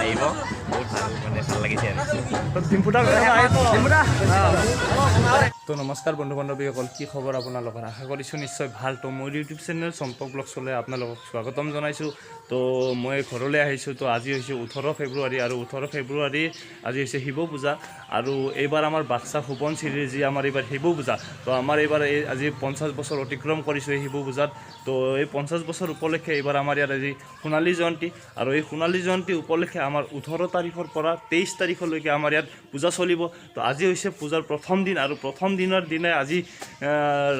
আহিব, বহুত ভাল মানে ভাল লাগিছে আৰু। ডিম্পুদা। তো নমস্কাৰ বন্ধু বান্ধৱীসকল, কি খবৰ আপোনালোকৰ? আশা কৰিছোঁ নিশ্চয় ভাল। তো মোৰ ইউটিউব চেনেল চম্পক ব্লগছলৈ আপোনালোকক স্বাগতম জনাইছোঁ। তো মই ঘৰলৈ আহিছোঁ। তো আজি হৈছে 18 ফেব্ৰুৱাৰী আৰু 18 ফেব্ৰুৱাৰী আজি হৈছে শিৱ পূজা। আৰু এইবাৰ আমাৰ বাক্সা সোৱণশিৰিৰ যি আমাৰ এইবাৰ শিৱ পূজা, তো আমাৰ এইবাৰ এই আজি 50 বছৰ অতিক্ৰম কৰিছোঁ এই শিৱ পূজাত। তো এই 50 বছৰ উপলক্ষে এইবাৰ আমাৰ ইয়াত আজি সোণালী জয়ন্তী। আৰু এই সোণালী জয়ন্তী উপলক্ষে আমাৰ 18 তাৰিখৰ পৰা 23 তাৰিখলৈকে আমাৰ ইয়াত পূজা চলিব। তো আজি হৈছে পূজাৰ প্ৰথম দিন আৰু প্ৰথম দিনৰ দিনাই আজি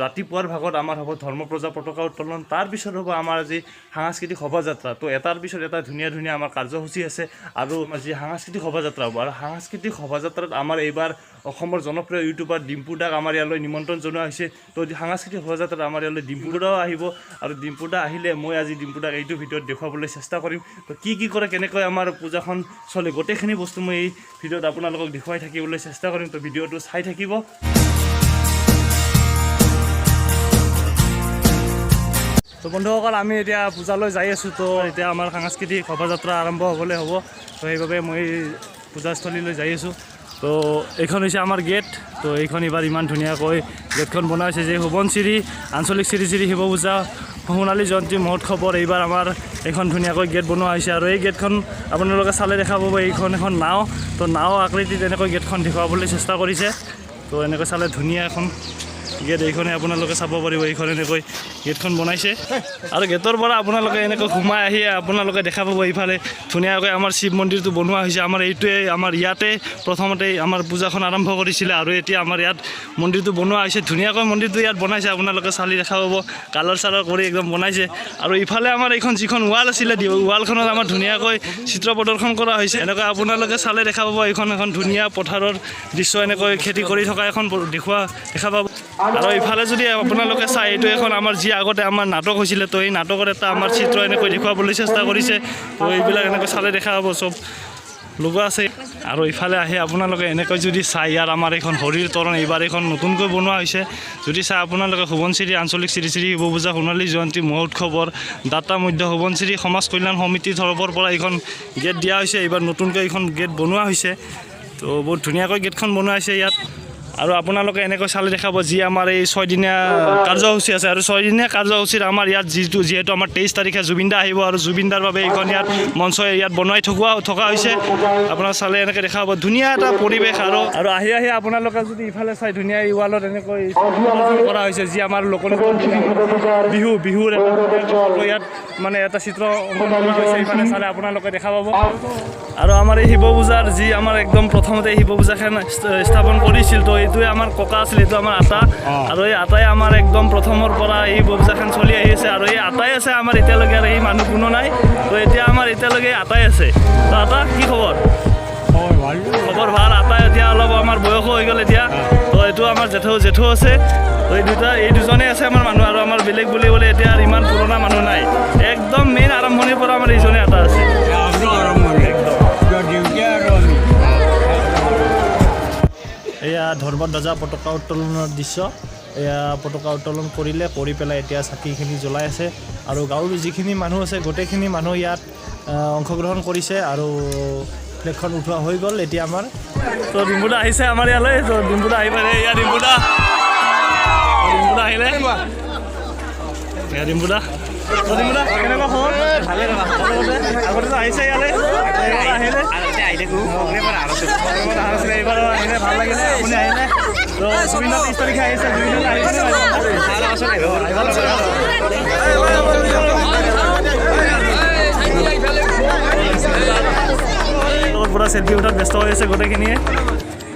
ৰাতিপুৱাৰ ভাগত আমাৰ হ'ব ধৰ্মপ্ৰজা পতাকা উত্তোলন। তাৰপিছত হ'ব আমাৰ আজি সাংস্কৃতিক শোভাযাত্ৰা। তো এটাৰ পিছত এটা ধুনীয়া ধুনীয়া আমাৰ কাৰ্যসূচী আছে। আৰু আজি সাংস্কৃতিক শোভাযাত্ৰা হ'ব আৰু সাংস্কৃতিক শোভাযাত্ৰাত আমাৰ এইবাৰ অসমৰ জনপ্ৰিয় ইউটিউবাৰ ডিম্পু দাক আমাৰ ইয়ালৈ নিমন্ত্ৰণ জনোৱা হৈছে। তো সাংস্কৃতিক শোভাযাত্ৰাত আমাৰ ইয়ালৈ ডিম্পু দাও আহিব আৰু ডিম্পু দা আহিলে মই আজি ডিম্পু দাক এইটো ভিডিঅ'ত দেখুৱাবলৈ চেষ্টা কৰিম। তো কি কি কৰে, কেনেকৈ আমাৰ পূজাখন চলে, গোটেইখিনি বস্তু মই এই ভিডিঅ'ত আপোনালোকক দেখুৱাই থাকিবলৈ চেষ্টা কৰিম। তো ভিডিঅ'টো চাই থাকিব। তো বন্ধুসকল, আমি এতিয়া পূজালৈ যাই আছোঁ। তো এতিয়া আমাৰ সাংস্কৃতিক শোভাযাত্ৰা আৰম্ভ হ'বলৈ হ'ব। তো সেইবাবে মই পূজাস্থলীলৈ যাই আছোঁ। তো এইখন হৈছে আমাৰ গেট। তো এইখন এইবাৰ ইমান ধুনীয়াকৈ গেটখন বনোৱা হৈছে যে সোৱণশিৰি আঞ্চলিক শ্ৰী শ্ৰী শিৱ পূজা সোণালী জয়ন্তী মহোৎসৱৰ এইবাৰ আমাৰ এইখন ধুনীয়াকৈ গেট বনোৱা হৈছে। আৰু এই গেটখন আপোনালোকে চালে দেখা পাব, এইখন এখন নাও। তো নাও আকৃতিত এনেকৈ গেটখন দেখুৱাবলৈ চেষ্টা কৰিছে। তো এনেকৈ চালে ধুনীয়া এখন গেট এইখনে আপোনালোকে চাব পাৰিব। এইখন এনেকৈ গেটখন বনাইছে আৰু গেটৰ পৰা আপোনালোকে এনেকৈ সোমাই আহি আপোনালোকে দেখা পাব, এইফালে ধুনীয়াকৈ আমাৰ শিৱ মন্দিৰটো বনোৱা হৈছে। আমাৰ এইটোৱে আমাৰ ইয়াতে প্ৰথমতে আমাৰ পূজাখন আৰম্ভ কৰিছিলে আৰু এতিয়া আমাৰ ইয়াত মন্দিৰটো বনোৱা হৈছে। ধুনীয়াকৈ মন্দিৰটো ইয়াত বনাইছে। আপোনালোকে চালি দেখা পাব, কালাৰ চালাৰ কৰি একদম বনাইছে। আৰু ইফালে আমাৰ এইখন যিখন ৱাল আছিলে, ৱালখনত আমাৰ ধুনীয়াকৈ চিত্ৰ প্ৰদৰ্শন কৰা হৈছে। এনেকৈ আপোনালোকে চালে দেখা পাব, এইখন এখন ধুনীয়া পথাৰৰ দৃশ্য, এনেকৈ খেতি কৰি থকা এখন দেখুওৱা দেখা পাব। আৰু ইফালে যদি আপোনালোকে চাই, এইটো এখন আমাৰ যি আগতে আমাৰ নাটক হৈছিলে, তো এই নাটকৰ এটা আমাৰ চিত্ৰ এনেকৈ দেখুৱাবলৈ চেষ্টা কৰিছে। তো এইবিলাক এনেকৈ চালে দেখা পাব, চব লগোৱা আছে। আৰু ইফালে আহি আপোনালোকে এনেকৈ যদি চাই, ইয়াৰ আমাৰ এইখন হৰিৰ তৰণ এইবাৰ এইখন নতুনকৈ বনোৱা হৈছে। যদি চাই আপোনালোকে, সোৱণশিৰি আঞ্চলিক শ্ৰী শ্ৰী শিৱ পূজা সোণালী জয়ন্তী মহোৎসৱৰ দাতা মধ্য সোৱণশিৰি সমাজ কল্যাণ সমিতিৰ তৰফৰ পৰা এইখন গেট দিয়া হৈছে। এইবাৰ নতুনকৈ এইখন গেট বনোৱা হৈছে। তো বহুত ধুনীয়াকৈ গেটখন বনোৱা হৈছে ইয়াত। আৰু আপোনালোকে এনেকৈ চালে দেখাব, যি আমাৰ এই 6দিনীয়া কাৰ্যসূচী আছে আৰু 6দিনীয়া কাৰ্যসূচীত আমাৰ ইয়াত যিহেতু আমাৰ 23 তাৰিখে জুবিন দা আহিব আৰু জুবিন দাৰ বাবে এইখন ইয়াত মঞ্চ ইয়াত বনাই থকা হৈছে। আপোনাৰ চালে এনেকৈ দেখা পাব, ধুনীয়া এটা পৰিৱেশ। আৰু আহি আহি আপোনালোকে যদি ইফালে চাই, ধুনীয়া এই ৱালত এনেকৈ প্ৰদৰ্শন কৰা হৈছে, যি আমাৰ লোকনৃত্য বিহু, বিহুৰ এটা ধুনীয়াকৈ ইয়াত মানে এটা চিত্ৰ অংকন কৰা হৈছে। ইফালে চালে আপোনালোকে দেখা পাব। আৰু আমাৰ এই শিৱ পূজাৰ যি আমাৰ একদম প্ৰথমতে শিৱ পূজাখন স্থাপন কৰিছিল, তো এইটোৱে আমাৰ ককা আছিল, এইটো আমাৰ আতা। আৰু এই আতাই আমাৰ একদম প্ৰথমৰ পৰা এই শিৱ পূজাখন চলি আহি আছে আৰু এই আতাই আছে আমাৰ এতিয়ালৈকে আৰু এই মানুহ কোনো নাই। তো এতিয়া আমাৰ এতিয়ালৈকে এই আতাই আছে। তো আতা, কি খবৰ? খবৰ ভাল। আতা এতিয়া অলপ আমাৰ বয়সো হৈ গ'ল এতিয়া। তো এইটো আমাৰ জেঠু, জেঠু আছে। তো এই দুটা, এই দুজনেই আছে আমাৰ মানুহ। আৰু আমাৰ বেলেগ বুলিবলৈ এতিয়া আৰু ইমান পুৰণা মানুহ নাই। একদম মেইন আৰম্ভণিৰ পৰা আমাৰ এইজনে আতা আছে। একদম। আমি এয়া ধৰ্মধ্বজা পতাকা উত্তোলনৰ দৃশ্য। এয়া পতাকা উত্তোলন কৰিলে, কৰি পেলাই এতিয়া চাকিখিনি জ্বলাই আছে। আৰু গাঁৱৰ যিখিনি মানুহ আছে, গোটেইখিনি মানুহ ইয়াত অংশগ্ৰহণ কৰিছে আৰু ফ্লেগখন উঠোৱা হৈ গ'ল এতিয়া আমাৰ। তো ডিম্পুদা আহিছে আমাৰ ইয়ালৈ। তো ডিম্পুদা আহি পালে। এয়া ডিম্পুদা, ডিম্পুদা আহিলে। এয়া ডিম্পুদা। তো ডিম্পুদা, কেনেকুৱা খবৰ? ভালে। আগতেতো আহিছে ইয়ালৈ, এইবাৰ আহিলে। আগতে আহি থাকোঁ, প্ৰগ্ৰেমৰ অহা নাছিলোঁ। প্ৰগ্ৰেমত অহা নাছিলে, এইবাৰ আহিলে, ভাল লাগিলে আপুনি আহিলে। তো জুবিনৰ 30 তাৰিখে আহিছে, জুবিনত আহিছে। আহিব। লগত পূৰা চেলফি উঠাত ব্যস্ত হৈ আছে গোটেইখিনিয়ে।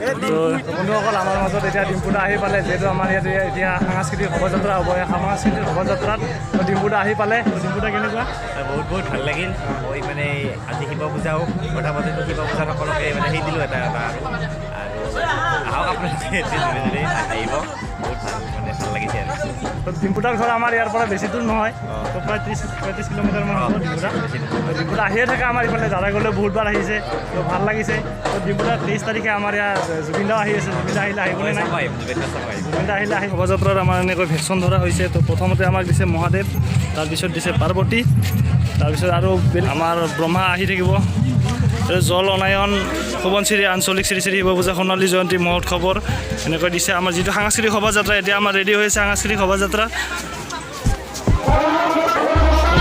তো বন্ধুসকল, আমাৰ মাজত এতিয়া ডিম্পুদা আহি পালে। যিহেতু আমাৰ ইয়াত এতিয়া সাংস্কৃতিক শোভাযাত্ৰা হ'ব, এই সাংস্কৃতিক শোভাযাত্ৰাত তো ডিম্পুদা আহি পালে। তো ডিম্পুদা, কেনেকুৱা? বহুত বহুত ভাল লাগিল। মই মানে আজি শিৱ পূজাও কথা পাতিলোঁ, শিৱ পূজা সকলোকে মানে সেই দিলোঁ এটা এটা আৰু আৰু আহক আপোনালোকে যোনে যোনে আহিব, বহুত ভাল মানে ভাল লাগিছে আৰু। তো ডিম্পুদাৰ ঘৰ আমাৰ ইয়াৰ পৰা বেছি দূৰ নহয়। তো প্ৰায় 30-35 কিলোমিটাৰমান হ'ব ডিম্পুদা। বেছি দূৰ। তো ডিম্পুদা আহিয়ে থাকে আমাৰ ইফালে, দাদা গ'লে বহুতবাৰ আহিছে। তো ভাল লাগিছে। তো ডিম্পুদা, 23 তাৰিখে আমাৰ ইয়াত জুবিন দাও আহি আছে। জুবিন দা আহিলে আহিবনে নাই? চাব আহিম, জুবিন দা চাব আহিম। জুবিন দা আহিলে আহি। শোভাযাত্ৰাত আমাৰ এনেকৈ ভেশচন ধৰা হৈছে। তো প্ৰথমতে আমাক দিছে মহাদেৱ, তাৰপিছত দিছে পাৰ্বতী, তাৰপিছত আৰু আমাৰ ব্ৰহ্মা আহি থাকিব। জল অনায়ন সোৱণশিৰি আঞ্চলিক শ্ৰী শ্ৰী শিৱ পূজা সোণালী জয়ন্তী মহোৎসৱৰ এনেকৈ দিছে। আমাৰ যিটো সাংস্কৃতিক শোভাযাত্ৰা এতিয়া আমাৰ ৰেডি হৈ আছে, সাংস্কৃতিক শোভাযাত্ৰা।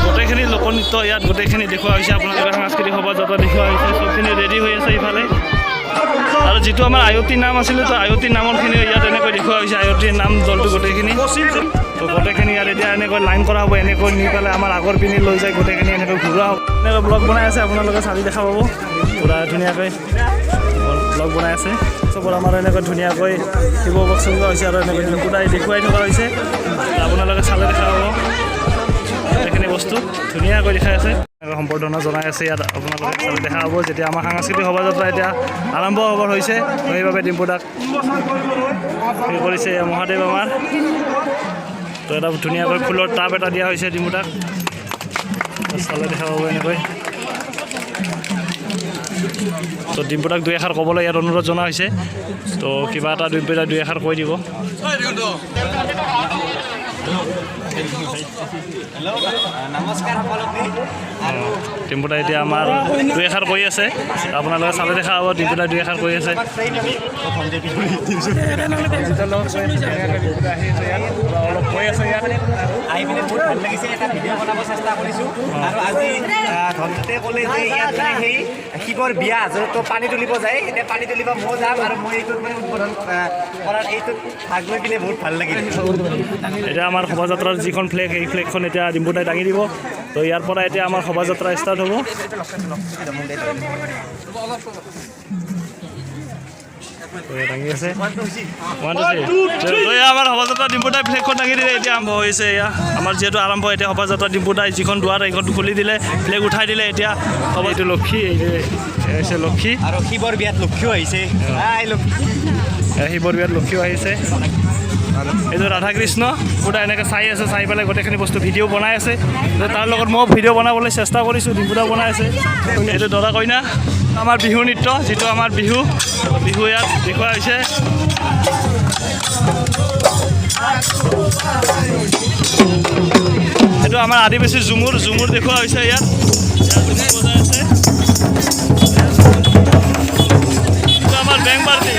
গোটেইখিনি লোকনৃত্য ইয়াত গোটেইখিনি দেখুওৱা হৈছে আপোনালোকে। সাংস্কৃতিক শোভাযাত্ৰা দেখুওৱা হৈছে, চবখিনি ৰেডি হৈ আছে ইফালে। আৰু যিটো আমাৰ আয়তী নাম আছিলে, তো আয়তী নামৰখিনি ইয়াত এনেকৈ দেখুওৱা হৈছে, আয়তীৰ নাম দলটো গোটেইখিনি। তো গোটেইখিনি ইয়াত এতিয়া এনেকৈ লাইন কৰা হ'ব, এনেকৈ নি পেলাই আমাৰ আগৰ পিনে লৈ যায়, গোটেইখিনি এনেকৈ ঘূৰোৱা হ'ব। এনেকৈ ব্লগ বনাই আছে, আপোনালোকে চালি দেখা পাব, পূৰা ধুনীয়াকৈ ব্লগ বনাই আছে চবৰ। আমাৰ এনেকৈ ধুনীয়াকৈ শিৱ বক্সংগ হৈছে আৰু এনেকৈ ডিম্পুদাই দেখুৱাই থকা হৈছে, আপোনালোকে চালে দেখা পাব। গোটেইখিনি বস্তু ধুনীয়াকৈ দেখাই আছে, সম্বৰ্ধনা জনাই আছে ইয়াত, আপোনালোকে চালে দেখা পাব। যেতিয়া আমাৰ সাংস্কৃতিক শোভাযাত্ৰা এতিয়া আৰম্ভ হ'বৰ হৈছে, সেইবাবে ডিম্পুদাক হেৰি কৰিছে। এয়া মহাদেৱ আমাৰ। তো এটা ধুনীয়াকৈ ফুলৰ টাব এটা দিয়া হৈছে ডিম্পুদাক, চালে দেখা পাব এনেকৈ। তো ডিম্পুদাক দুই এষাৰ ক'বলৈ ইয়াত অনুৰোধ জনোৱা হৈছে, তো কিবা এটা ডিম্পুদাক দুই এষাৰ কৈ দিব। নমস্কাৰ সকলোকে। ডিম্পুদাই এতিয়া আমাৰ দুই এষাৰ কৈ আছে, আপোনালোকে চালে দেখা পাব। ডিম্পুদাই দুই এষাৰ কৈ আছে। অলপ কৈ আছে ইয়াত। আহি পিনে বহুত ভাল লাগিছে, এটা ভিডিঅ' বনাব চেষ্টা কৰিছোঁ। আৰু আজি ধনতে ক'লে যে ইয়াত মানে সেই শিৱৰ বিয়া য'ত পানী তুলিব যায়, এতিয়া পানী তুলিব ময়ো যাম আৰু মই এইটোত মানে উদ্বোধন কৰাৰ এইটোত ভাগ লৈ পিনে বহুত ভাল লাগিল। এতিয়া আমাৰ শোভাযাত্ৰাৰ যিখন ফ্লেগ, সেই ফ্লেগখন এতিয়া ডিম্পুদাই দাঙি দিব। তো ইয়াৰ পৰা এতিয়া আমাৰ শোভাযাত্ৰা ষ্টাৰ্ট হ'ব। দাঙি আছে। তো এয়া আমাৰ শোভাযাত্ৰা, ডিম্পুদাই ফ্লেগখন দাঙি দিলে, এতিয়া আৰম্ভ হৈছে। এয়া আমাৰ যিহেতু আৰম্ভ এতিয়া শোভাযাত্ৰা, ডিম্পুদাই যিখন দুৱাৰ এইখন খুলি দিলে, ফ্লেগ উঠাই দিলে। এতিয়া এইটো লক্ষী, এই হৈছে লক্ষী। আৰু শিৱৰ বিয়াত লক্ষীও আহিছে। শিৱৰ বিয়াত লক্ষীও আহিছে। এইটো ৰাধা কৃষ্ণ পুৰা এনেকৈ চাই আছে, চাই পেলাই গোটেইখিনি বস্তু ভিডিঅ' বনাই আছে। তাৰ লগত মই ভিডিঅ' বনাবলৈ চেষ্টা কৰিছোঁ, ডিম্পুদা বনাই আছে। এইটো দৰা কইনা। আমাৰ বিহু নৃত্য, যিটো আমাৰ বিহু, বিহু ইয়াত দেখুওৱা হৈছে। এইটো আমাৰ আদিবাসী ঝুমুৰ, ঝুমুৰ দেখুওৱা হৈছে ইয়াত। বজাই আছে। এইটো আমাৰ বেং পাৰ্টি।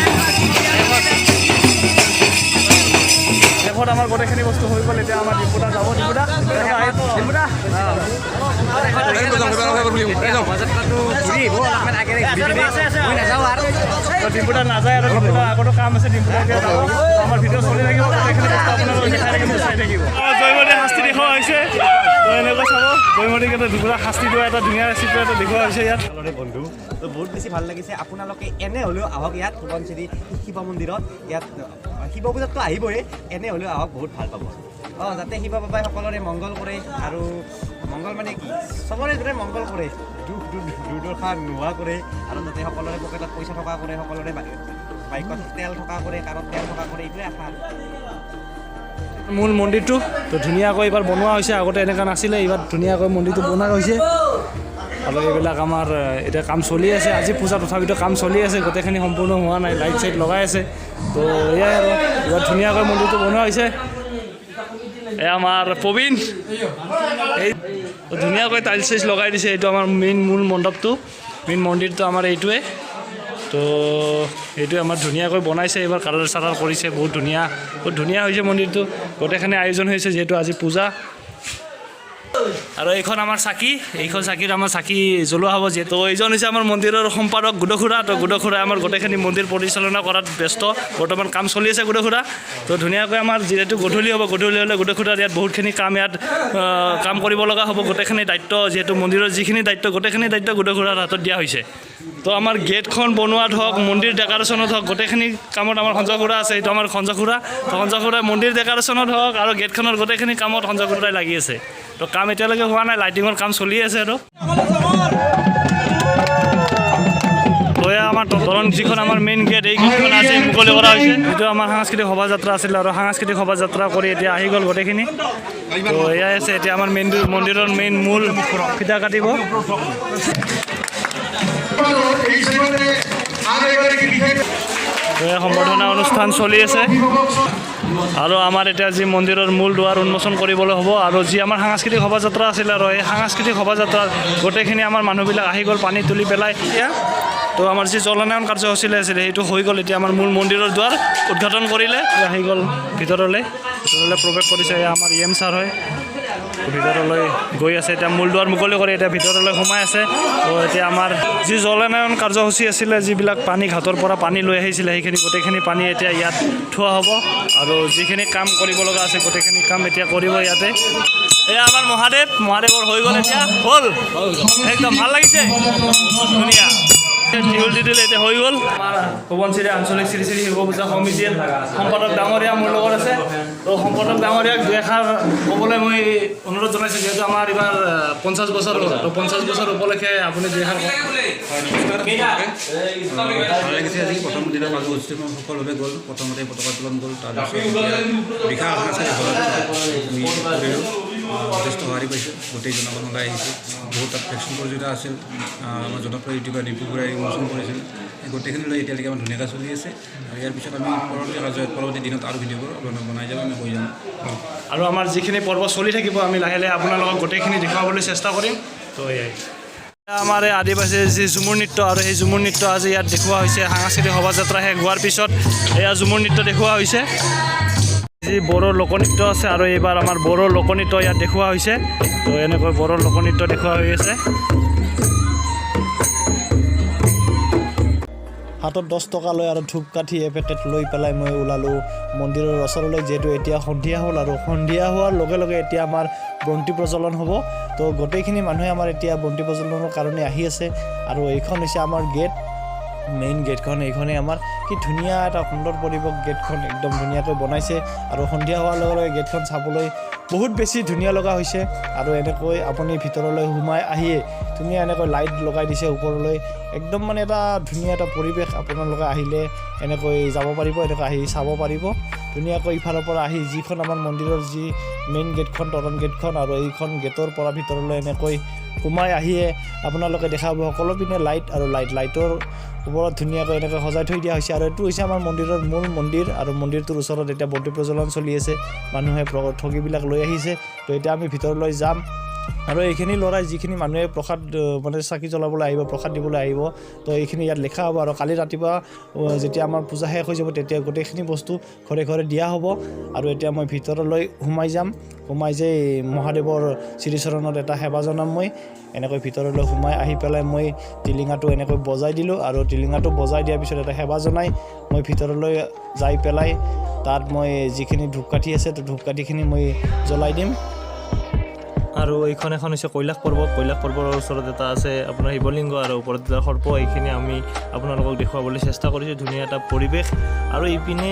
শেষত আমাৰ গোটেইখিনি বস্তু হৈ গ'ল। এতিয়া আমাৰ ডিম্পুদা যাব। ডিম্পুদা, ডিম্পুদা ডিম্পুদা নাযায় আৰু ডিম্পুদা আগতো কাম আছে, ডিম্পুদা এতিয়া যাব। আমাৰ ভিডিঅ' চলি থাকিব, গোটেইখিনি বস্তু আপোনালোকে দেখাই থাকিব, চাই থাকিব। জয়মতী শাস্তি দেখুওৱা হৈছে, তো এনেকৈ চাব। জয়মতীক এটা ডিম্পুদা শাস্তি দিয়া এটা ধুনীয়া চিত্ৰ এটা দেখুওৱা হৈছে ইয়াত। বন্ধু, তো বহুত বেছি ভাল লাগিছে। আপোনালোকে এনে হ'লেও আহক ইয়াত সোৱণশিৰি শিৱ মন্দিৰত। ইয়াত শিৱ পূজাততো আহিবই, এনে হ'লেও আহক, বহুত ভাল পাব। অঁ, যাতে শিৱ বাবাই সকলোৰে মংগল কৰে। আৰু মংগল মানে কি, চবৰে যাতে মংগল কৰে, দুখ দুৰ্দশা নোহোৱা কৰে, আৰু যাতে সকলোৰে পকেটত পইচা থকা কৰে, সকলোৰে বাইকত তেল থকা কৰে, কাৰত তেল থকা কৰে, এইটোৱে আশা। মূল মন্দিৰটো তো ধুনীয়াকৈ এইবাৰ বনোৱা হৈছে, আগতে এনেকুৱা নাছিলে, এইবাৰ ধুনীয়াকৈ মন্দিৰটো বনোৱা হৈছে। আৰু এইবিলাক আমাৰ এতিয়া কাম চলি আছে, আজি পূজা তথাপিতো কাম চলি আছে, গোটেইখিনি সম্পূৰ্ণ হোৱা নাই, লাইট চাইট লগাই আছে। তো এয়াই আৰু এইবাৰ ধুনীয়াকৈ মন্দিৰটো বনোৱা হৈছে। এয়া আমাৰ প্ৰবীণ, এই ধুনীয়াকৈ টাইলছ চাইলছ লগাই দিছে। এইটো আমাৰ মেইন মূল মণ্ডপটো, মেইন মন্দিৰটো আমাৰ এইটোৱে। তো এইটোৱে আমাৰ ধুনীয়াকৈ বনাইছে, এইবাৰ কালাৰ চালাৰ কৰিছে, বহুত ধুনীয়া, বহুত ধুনীয়া হৈছে মন্দিৰটো। গোটেইখিনি আয়োজন হৈছে যিহেতু আজি পূজা। আৰু এইখন আমাৰ চাকি, এইখন চাকিত আমাৰ চাকি জ্বলোৱা হ'ব যিহেতু। এইজন হৈছে আমাৰ মন্দিৰৰ সম্পাদক গুডখুৰা। তো গুডখুৰা আমাৰ গোটেইখিনি মন্দিৰ পৰিচালনা কৰাত ব্যস্ত, বৰ্তমান কাম চলি আছে গুডখুৰা। তো ধুনীয়াকৈ আমাৰ যিহেতু গধূলি হ'ব, গধূলি হ'লে গুডখুৰাৰ ইয়াত বহুতখিনি কাম ইয়াত কাম কৰিব লগা হ'ব। গোটেইখিনি দায়িত্ব যিহেতু মন্দিৰৰ যিখিনি দায়িত্ব, গোটেইখিনি দায়িত্ব গুডখুৰাৰ হাতত দিয়া হৈছে। তো আমাৰ গেটখন বনোৱাত হওক, মন্দিৰ ডেক'ৰেশ্যনত হওক, গোটেইখিনি কামত আমাৰ সঞ্জয় খুৰা আছে। এইটো আমাৰ সঞ্জয় খুৰা। তো সঞ্জয় খুৰাই মন্দিৰ ডেক'ৰেশ্যনত হওক আৰু গেটখনৰ গোটেইখিনি কামত সঞ্জয় খুৰাই লাগি আছে। তো কাম এতিয়ালৈকে হোৱা নাই, লাইটিঙৰ কাম চলি আছে। আৰু তো এয়া আমাৰ তোৰণ, যিখন আমাৰ মেইন গেট, এই গেটখন আজি মুকলি কৰা হৈছে। যিটো আমাৰ সাংস্কৃতিক শোভাযাত্ৰা আছিল আৰু সাংস্কৃতিক শোভাযাত্ৰা কৰি এতিয়া আহি গ'ল গোটেইখিনি। তো এয়াই আছে এতিয়া আমাৰ মেইন মন্দিৰৰ মেইন মূল ফিটা কাটিব। সম্বৰ্ধনা অনুষ্ঠান চলি আছে। আৰু আমাৰ এতিয়া যি মন্দিৰৰ মূল দুৱাৰ উন্মোচন কৰিবলৈ হ'ব আৰু যি আমাৰ সাংস্কৃতিক শোভাযাত্ৰা আছিলে আৰু এই সাংস্কৃতিক শোভাযাত্ৰাত গোটেইখিনি আমাৰ মানুহবিলাক আহি গ'ল পানী তুলি পেলাই। এতিয়া তো আমাৰ যি জলনয়ন কাৰ্যসূচী আছিলে, সেইটো হৈ গ'ল। এতিয়া আমাৰ মূল মন্দিৰৰ দুৱাৰ উদ্ঘাটন কৰিলে, আহি গ'ল ভিতৰলৈ। ভিতৰলৈ প্ৰৱেশ কৰিছে। এয়া আমাৰ ই এম ছাৰ হয়, ভিতৰলৈ গৈ আছে। এতিয়া মূল দুৱাৰ মুকলি কৰি এতিয়া ভিতৰলৈ সোমাই আছে। তো এতিয়া আমাৰ যি জলনয়ন কাৰ্যসূচী আছিলে, যিবিলাক পানী ঘাটৰ পৰা পানী লৈ আহিছিলে, সেইখিনি গোটেইখিনি পানী এতিয়া ইয়াত থোৱা হ'ব আৰু যিখিনি কাম কৰিব লগা আছে, গোটেইখিনি কাম এতিয়া কৰিব ইয়াতে। এয়া আমাৰ মহাদেৱ। মহাদেৱৰ হৈ গ'ল এতিয়া, হ'ল একদম ভাল লাগিছে, ধুনীয়া ত্ৰিশূল দি দিলে, এতিয়া হৈ গ'ল। আমাৰ সোৱণশিৰি আঞ্চলিক শ্ৰী শ্ৰী শিৱ পূজা সমিতিৰ সম্পাদক ডাঙৰীয়া মোৰ লগত আছে। তো সম্পাদক ডাঙৰীয়াক দুই এষাৰ ক'বলৈ মই অনুৰোধ জনাইছোঁ, যিহেতু আমাৰ এইবাৰ 50 বছৰ হ'ল। তো 50 বছৰ উপলক্ষে আপুনি দুই এষাৰ কওক। হয়, নমস্কাৰ সকলোকে। ভাল লাগিছে। আজি প্ৰথম দিনা কাৰ্যসূচী সফলভাৱে গ'ল। প্ৰথমতে পতাকা উত্তোলন গ'ল, তাৰপিছত এতিয়া বিশাল সাংস্কৃতিক শোভাযাত্ৰা আমি কৰিলোঁ। যথেষ্ট সঁহাৰি পাইছোঁ, গোটেই জনগণ ওলাই আহিছে। বহুত তাত ফেকশ্যন প্ৰতিযোগিতা আছিল। আমাৰ জনপ্ৰিয় ইউটিউবাৰ ডিম্পু বৰাই উন্মোচন কৰিছিল। এই গোটেইখিনি লৈ এতিয়ালৈকে আমাৰ ধুনীয়াকৈ চলি আছে আৰু ইয়াৰ পিছত আমি পৰৱৰ্তী কাৰ্য, পৰৱৰ্তী দিনত আৰু ভিডিঅ'বোৰ বনাই যাম, আমি কৈ যাম। আৰু আমাৰ যিখিনি পৰ্ব চলি থাকিব, আমি লাহে লাহে আপোনালোকক গোটেইখিনি দেখুৱাবলৈ চেষ্টা কৰিম। তো এয়াই আমাৰ এই আদিবাসীৰ যি ঝুমুৰ নৃত্য আৰু সেই ঝুমুৰ নৃত্য আজি ইয়াত দেখুওৱা হৈছে। সাংস্কৃতিক শোভাযাত্ৰা শেষ হোৱাৰ পিছত এয়া ঝুমুৰ নৃত্য দেখুওৱা হৈছে। যি বড়ো লোকনৃত্য আছে আৰু এইবাৰ আমাৰ বড়ো লোকনৃত্য ইয়াত দেখুওৱা হৈছে। তো এনেকৈ বড়ো লোকনৃত্য দেখুওৱা হৈ আছে। হাতত 10 টকা লৈ আৰু ধূপকাঠি এপেকেট লৈ পেলাই মই ওলালোঁ মন্দিৰৰ ওচৰলৈ, যিহেতু এতিয়া সন্ধিয়া হ'ল আৰু সন্ধিয়া হোৱাৰ লগে লগে এতিয়া আমাৰ বন্তি প্ৰজ্বলন হ'ব। তো গোটেইখিনি মানুহে আমাৰ এতিয়া বন্তি প্ৰজ্বলনৰ কাৰণে আহি আছে। আৰু এইখন হৈছে আমাৰ গেট, মেইন গেটখন এইখনেই আমাৰ। কি ধুনীয়া এটা সুন্দৰ পৰিৱেশ, গেটখন একদম ধুনীয়াকৈ বনাইছে আৰু সন্ধিয়া হোৱাৰ লগে লগে গেটখন চাবলৈ বহুত বেছি ধুনীয়া লগা হৈছে। আৰু এনেকৈ আপুনি ভিতৰলৈ সোমাই আহিয়ে ধুনীয়া এনেকৈ লাইট লগাই দিছে ওপৰলৈ, একদম মানে এটা ধুনীয়া এটা পৰিৱেশ। আপোনালোকে আহিলে এনেকৈ যাব পাৰিব, এনেকৈ আহি চাব পাৰিব ধুনীয়াকৈ। ইফালৰ পৰা আহি যিখন আমাৰ মন্দিৰৰ যি মেইন গেটখন, তৰণ গেটখন আৰু এইখন গেটৰ পৰা ভিতৰলৈ এনেকৈ সোমাই আহিয়ে আপোনালোকে দেখা পাব সকলো পিনে লাইট আৰু লাইট, লাইটৰ ওপৰত ধুনীয়াকৈ এনেকৈ সজাই থৈ দিয়া হৈছে। আৰু এইটো হৈছে আমাৰ মন্দিৰৰ মূল মন্দিৰ আৰু মন্দিৰটোৰ ওচৰত এতিয়া বন্তি প্ৰজ্বলন চলি আছে, মানুহে ঠগিবিলাক লৈ আহিছে। তো এতিয়া আমি ভিতৰলৈ যাম আৰু এইখিনি ল'ৰাই যিখিনি মানুহে প্ৰসাদ মানে চাকি জ্বলাবলৈ আহিব, প্ৰসাদ দিবলৈ আহিব, তো এইখিনি ইয়াত লিখা হ'ব আৰু কালি ৰাতিপুৱা যেতিয়া আমাৰ পূজা শেষ হৈ যাব, তেতিয়া গোটেইখিনি বস্তু ঘৰে ঘৰে দিয়া হ'ব। আৰু এতিয়া মই ভিতৰলৈ সোমাই যাম। সোমাই যাই মহাদেৱৰ শ্ৰীচৰণত এটা সেৱা জনাম। মই এনেকৈ ভিতৰলৈ সোমাই আহি পেলাই মই টিলিঙাটো এনেকৈ বজাই দিলোঁ আৰু টিলিঙাটো বজাই দিয়াৰ পিছত এটা সেৱা জনাই মই ভিতৰলৈ যাই পেলাই তাত মই যিখিনি ধূপকাঠি আছে, তো ধূপকাঠিখিনি মই জ্বলাই দিম। আৰু এইখন এখন হৈছে কৈলাশ পৰ্বত। কৈলাশ পৰ্বতৰ ওচৰত এটা আছে আপোনাৰ শিৱলিংগ আৰু ওপৰত এটা সৰ্প। এইখিনি আমি আপোনালোকক দেখুৱাবলৈ চেষ্টা কৰিছোঁ, ধুনীয়া এটা পৰিৱেশ। আৰু ইপিনে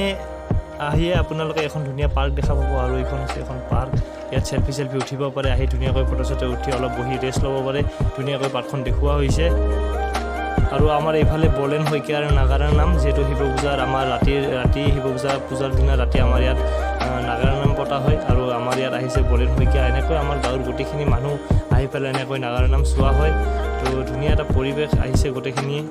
আহিয়ে আপোনালোকে এখন ধুনীয়া পাৰ্ক দেখা পাব আৰু এইখন হৈছে এখন পাৰ্ক। ইয়াত চেলফি চেলফি উঠিব পাৰে, আহি ধুনীয়াকৈ ফটো চটো উঠি অলপ বহি ৰেষ্ট ল'ব পাৰে। ধুনীয়াকৈ পাৰ্কখন দেখুওৱা হৈছে। আৰু আমাৰ এইফালে বলেন শইকীয়াৰ নাগাৰা নাম, যিহেতু শিৱ পূজাৰ আমাৰ ৰাতি ৰাতি শিৱ পূজা পূজাৰ দিনা ৰাতি আমাৰ ইয়াত নাগাৰা নাম পতা হয় আৰু আমাৰ ইয়াত আহিছে বলেন শইকীয়া। এনেকৈ আমাৰ গাঁৱৰ গোটেইখিনি মানুহ আহি পেলাই এনেকৈ নাগাৰা নাম চোৱা হয়। তো ধুনীয়া এটা পৰিৱেশ, আহিছে গোটেইখিনিয়ে।